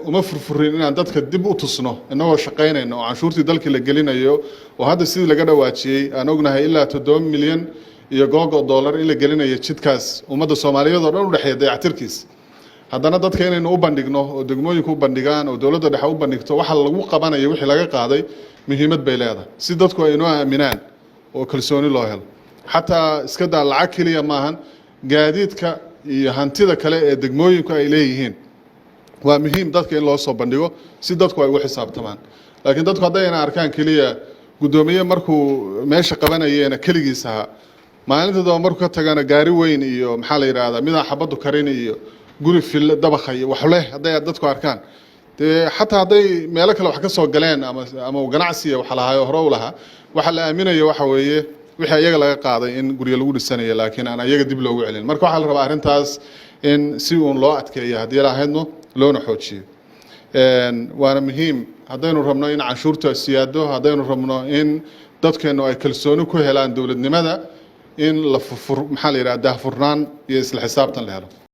Uma furfurin inaan dadka dib u tusno innagoo shaqaynayno oo canshuurtii dalkii la gelinayo, oo hadda sidii laga dhawaajiyey aan ognahay ilaa 7 milyan iyo googo dollar in la gelinayo jidkaas ummadda Soomaaliyeed oo dhan u dhexeeya dayactirkiis. Haddana dadka inaynu u bandhigno oo degmooyinku u bandhigaan oo dowladda dhexe u bandhigto waxa lagu qabanayo wixii laga qaaday, muhiimad bay leedahay, si dadku ay inoo aaminaan oo kalsooni loo helo. Xataa iska daa lacag keliya maahan, gaadiidka iyo hantida kale ee degmooyinku ay leeyihiin waa muhiim dadka in loo soo bandhigo, si dadku ay ugu xisaabtamaan. Laakiin dadku haddayna arkaan keliya guddoomiye markuu meesha qabanayeena keligiis ahaa, maalinta daba markuu ka tagana gaari weyn iyo, maxaa la yidhaahdaa, midaan xabaddu karin iyo guri fil dabakha iyo wax leh hadday dadku arkaan, dee xataa hadday meelo kale wax ka soo galeen ama ganacsiya wax lahaayo hore u lahaa, waxa la aaminayo waxa weeye wixii ayaga laga qaaday in guryo lagu dhisanayo, laakiin aan ayaga dib loogu celin. Marka waxaa la rabaa arrintaas in si uun loo adkeeyo haddii lahaydno, loona xoojiyo. Waana muhiim haddaynu rabno in canshuurta siyaado, haddaynu rabno in dadkeennu ay kalsooni ku helaan dowladnimada, in la furfur, maxaa la yidhaha, daahfurnaan iyo isla xisaabtan la helo.